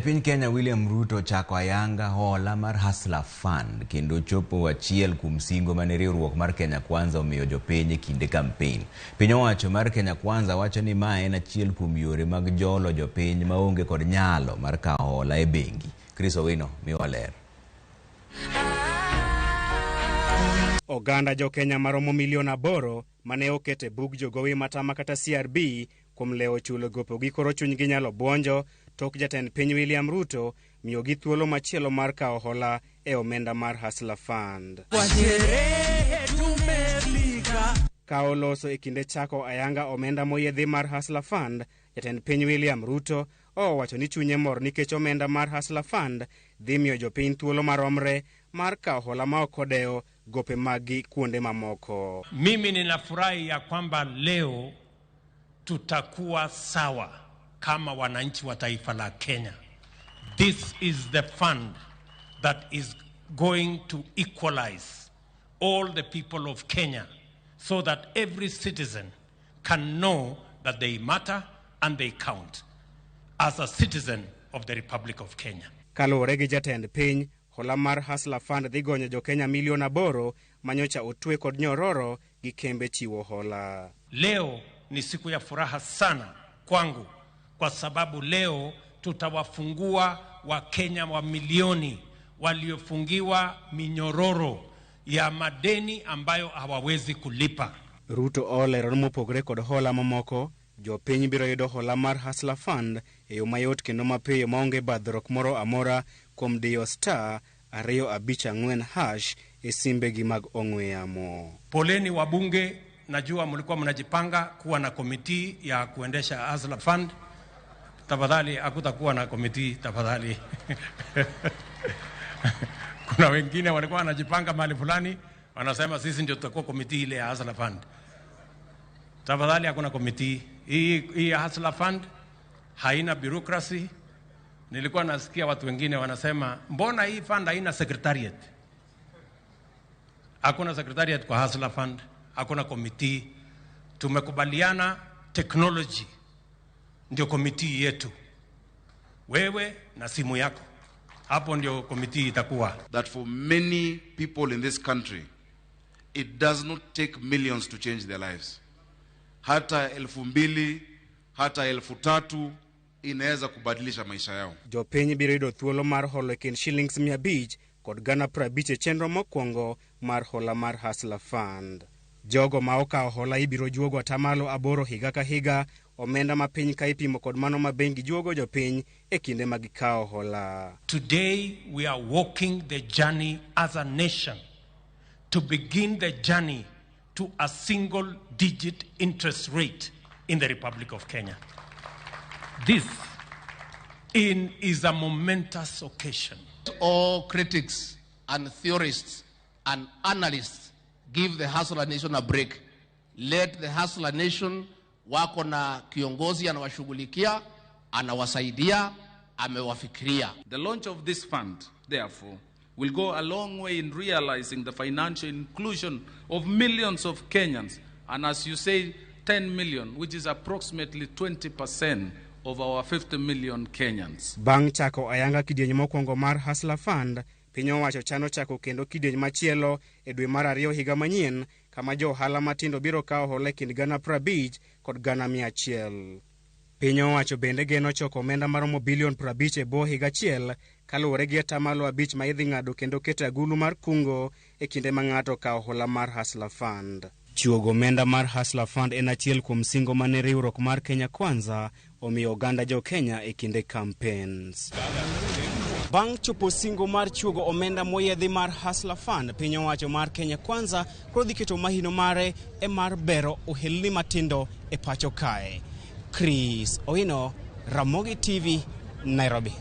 Piny Kenya William Ruto ochako ayanga hola mar Hustler Fund kendo chopo achiel kuom singo mane riwruok mar Kenya Kwanza omiyo jopiny e kinde kampen. Piny owacho mar Kenya Kwanza wacho ni ma en achiel kuom yore mag jolo jopiny maonge kod nyalo mar kawo hola e bengi. Chris Owino miwa ler. Oganda jo-Kenya maromo milion 8 mane oket e bug jogowi matama kata CRB kuom lewo chulo gopegi koro chunygi nyalo buonjo tok jatend piny William Ruto miyogi thuolo machielo mar kawo hola e omenda mar Hustler Fund. Ka oloso e kinde chako ayanga omenda moyiedhi mar Hustler Fund, jatend piny William Ruto owacho ni chunye mor nikech omenda mar Hustler Fund dhi miyo jopiny thuolo maromre mar kawo hola ma ok odewo gope maggi kuonde mamoko. Mimi ninafurahi ya kwamba leo tutakuwa sawa kama wananchi wa taifa la Kenya. This is the fund that is going to equalize all the people of Kenya so that every citizen can know that they matter and they count as a citizen of the Republic of Kenya. Kaluwore gi jatend piny, hola mar Hustler Fund dhi gonyo jo-Kenya milion 8 manyocha otwe kod nyororo gi kembe chiwo hola. Leo ni siku ya furaha sana kwangu kwa sababu leo tutawafungua Wakenya wa milioni waliofungiwa minyororo ya madeni ambayo hawawezi kulipa. Ruto olero ni mopogore kod hola mamoko, jopiny biro yudo hola mar Hustler Fund e yo mayot kendo mapiyo maonge badhruok moro amora kuom diyo star 254# e simbegi mag ong'we yamo. Poleni wabunge, najua mlikuwa mnajipanga kuwa na committee ya kuendesha Hustler Fund. Tafadhali, hakutakuwa na committee tafadhali. Kuna wengine walikuwa wanajipanga mahali fulani, wanasema sisi ndio tutakuwa committee ile ya Hustler Fund. Tafadhali, hakuna committee. Hii Hustler Fund haina bureaucracy. Nilikuwa nasikia watu wengine wanasema mbona hii fund haina secretariat? Hakuna secretariat kwa Hustler Fund, hakuna committee. Tumekubaliana technology ndio committee yetu, wewe na simu yako, hapo ndio committee itakuwa. That for many people in this country, it does not take millions to change their lives. Hata 2,000, hata 3,000 inaweza kubadilisha maisha yao. Jopiny biro yudo thuolo mar holo e kind shillings 500 kod 50,000 e chenro mokwongo mar hola mar Hustler Fund. Jogo ma okawo hola ibiro juogo 8% higa ka higa, omenda ma piny ka ipimo kod mano ma bengi juogo jopiny e kinde ma gikawo hola. Today we are walking the journey as a nation to begin the journey to a single digit interest rate in the Republic of Kenya. This is a momentous occasion. All critics and theorists and analysts, give the Hustler Nation a break. Let the Hustler Nation wako na kiongozi anawashughulikia, anawasaidia, amewafikiria. The launch of this fund, therefore, will go a long way in realizing the financial inclusion of millions of Kenyans, and as you say, 10 million, which is approximately 20% of our 50 million Kenyans. Bang' chako ayanga kidieny mokwongo mar Hustler Fund, piny owacho chano chako kendo kidieny machielo e dwe mar 2 higa manyien, kama jo ohala matindo biro kawo hola e kind 50,000 kod 100,000. Piny owacho bende geno choko omenda maromo bilion 50 e bwo higa achiel kaluwore gi 5% ma idhi ng'ado kendo keto e agulu mar kungo e kinde ma ng'ato okawo hola mar Hustler Fund. Chuogo omenda mar Hustler Fund en achiel kuom singo mane riwruok mar Kenya Kwanza omiyo oganda jo Kenya e kinde campaigns. Bang' chopo singo mar chuogo omenda moyiedhi mar Hustler Fund, piny owacho mar Kenya Kwanza koro dhi keto mahino mare e mar bero ohelni matindo e pacho kae. Chris Owino, Ramogi TV, Nairobi.